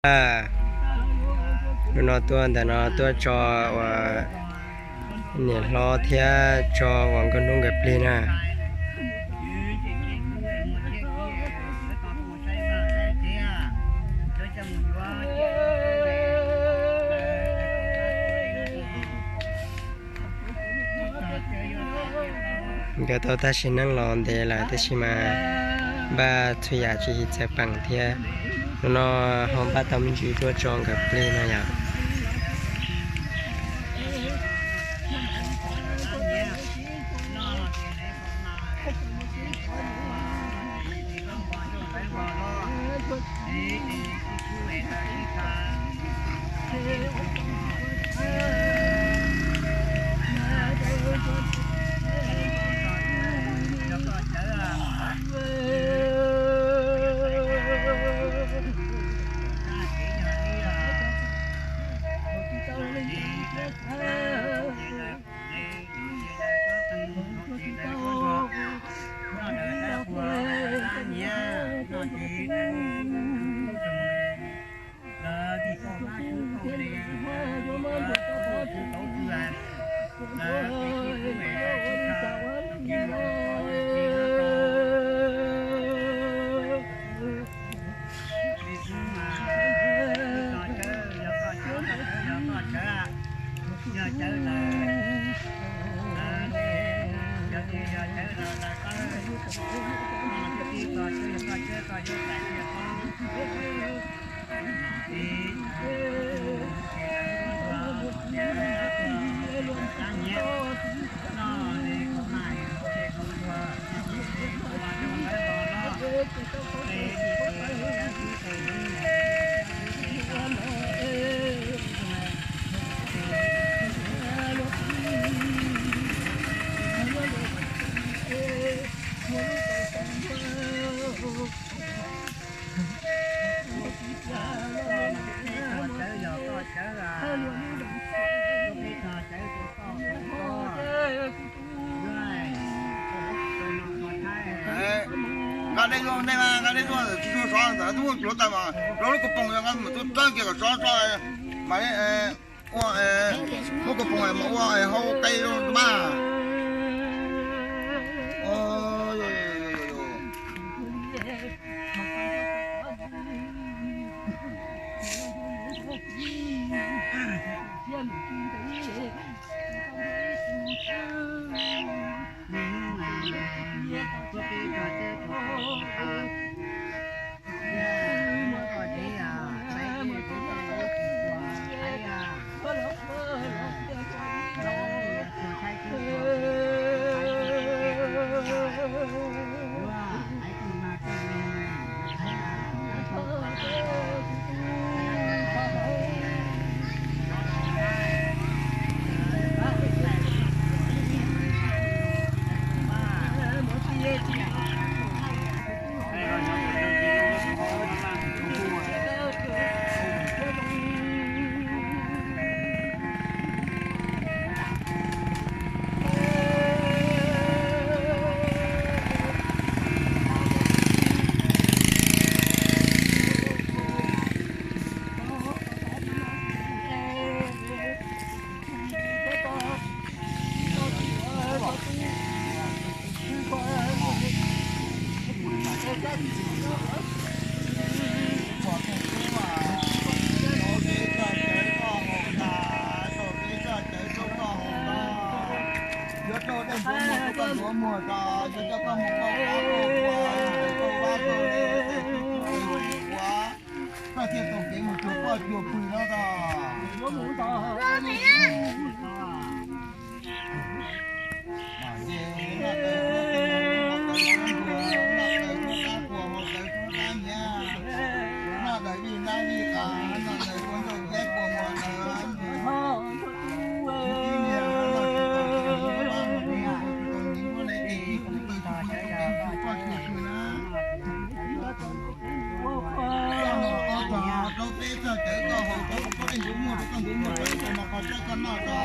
Hnub no tuaj ntawm no tuaj tso uas niam hlob thiab tso uas nkauj hnub nkawd plig na. Nkawd tau tag sim neej los ntev lawm tab sis mas npaj txhua yam tsis txawv peem thiab. Hnub no ho npaj tau me ntsis tuaj tso nkawd plig no yom. Nqa dej tuaj, nej nqa dej tuaj, tsis tshua sov ntawd twb muaj pluav tas mas, pluav lub kaus poom yog nqa mus tuaj txawb kiag kom sov tso, mas ua lub kaus poom mas ua hau qe rau tus maj. Yuav rau dej ntuav muag rau koj ntuav muag tso, yuav coj koj mus pauj qav pauj qhua, pauj vab pauj le, tej tub tub ua, koj thiaj tau kev mus cuag poj cuag pw no tso. Noj daws vij nab vij qas, noj daws ua ntauj ciab kua muag daws. Rau teb txog cawv koj haus, rau koj dej ntuav muag, rau koj ntuav muag, rau koj mov qos tsawb koj noj tso.